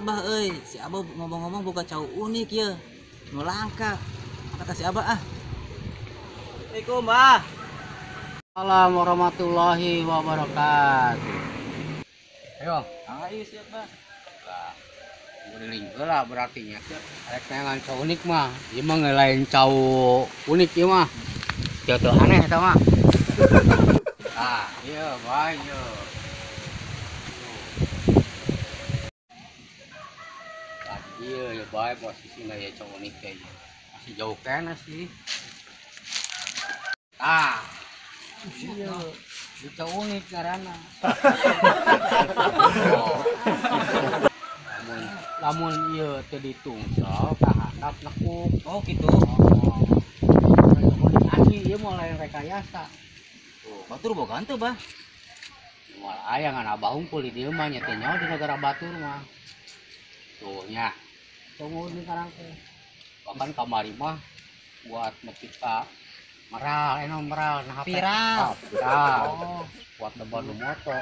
Abah euy, si Abah ngomong-ngomong boga cau unik ye. Nu langka. Kata si Abah ah. Assalamualaikum, Bah. Assalamualaikum warahmatullahi wabarakatuh. Ayo, ayo siap, Bah. Lah, guling heula berarti nya. Rek neangan cau unik mah, ieu mah lain cau unik ieu mah. Teu aneh eta mah. Ah, ieu bae ieu. Iya, ya baik posisinya ya cowok unik kayaknya. Masih jauh kena sih. Ah, iya, cowok unik karena. Oh. Lamun iya teu ditungsel kahandap nekuk. Oh gitu. Oh. Unik asli ieu mah lain rekayasa. Tuh, batur boga henteu, Bah. Moal aya ngan abah hungkul di dieu mah nya teh nyaho di negara batur mah. Tuh nya. Tunggu di karang teh. Bahkan kamari mah buat mencipta meral, enak meral, nah viral. Oh, viral. Oh, buat depan nu moto.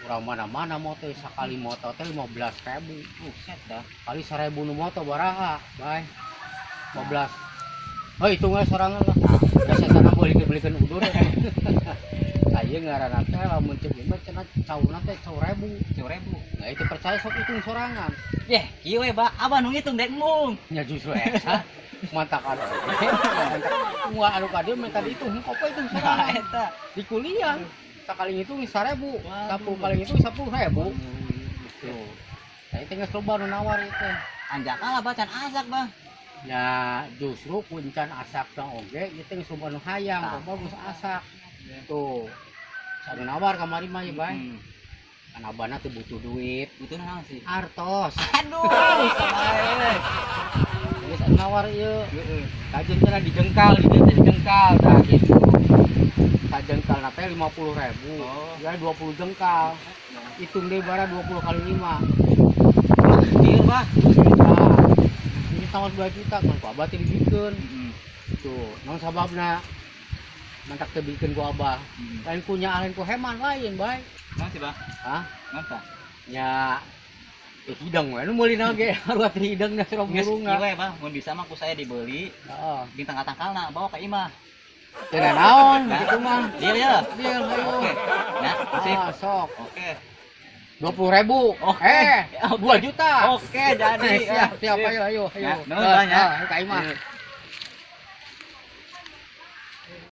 Urang mana-mana moto sakali moto teh 15.000. Buset dah. Kali 1.000 nu moto baraha, bae. 15. Oh, hitung we sorangan lah. Biasa sana boleh dibelikan udur. Aya ngaranna teh lamun ceuk ieu mah cenah cauna teh cau ribu. Cau ribu. Nah, itu percaya sok hitung sorangan. Yeh, kieu we, Bah. Abah nu ngitung dek mung. Nya justru eta. Mantakan. Moal anu ka dieu minta dihitung, kopo hitung sorangan. Eta. Di kuliah sakali ngitung 1.000, 10 kali ngitung 10.000. Tuh. Nah, itu geus loba nu nawar ieu teh. Anjaka lah, Bah, can asak, Bah. Ya justru kuncan asak teh oge ieu teh geus loba nu hayang, loba geus asak. Tuh. Anu nawar kamari mah ieu bae. Kan abana teh butuh duit. Butuh naon sih? Artos. Aduh, sabae. Geus anu nawar ieu. Heeh. Kajeun teh dijengkal, di dieu teh dijengkal tah gitu. Sajengkalna teh 50.000. Oh. Ya 20 jengkal. Hitung deui bara 20 kali 5. Ieu, Bah. Nah, ini tanggal 2 juta kan ku abah teh dibikeun. Tuh, naon sababna? Mantak teh bikeun ku abah. Lain ku nya lain ku heman lain, bae. Naon sih, Bah? Hah? Naon tah? Nya hidang we nu meulina ge haruat hidang da surah burungna. Geus kieu we, Bah, mun bisa mah ku saya dibeli. Heeh. Bintang tangkalna bawa ka imah. Teu naon kitu mah. Deal ya. Deal ayo. Oke. Nah, sip. Ah, sok. Oke. 20.000. Oke. 2 juta. Oke, jadi. Siap, siap, ayo, ayo, ayo. Nuhun, Bah, ya. Ka imah.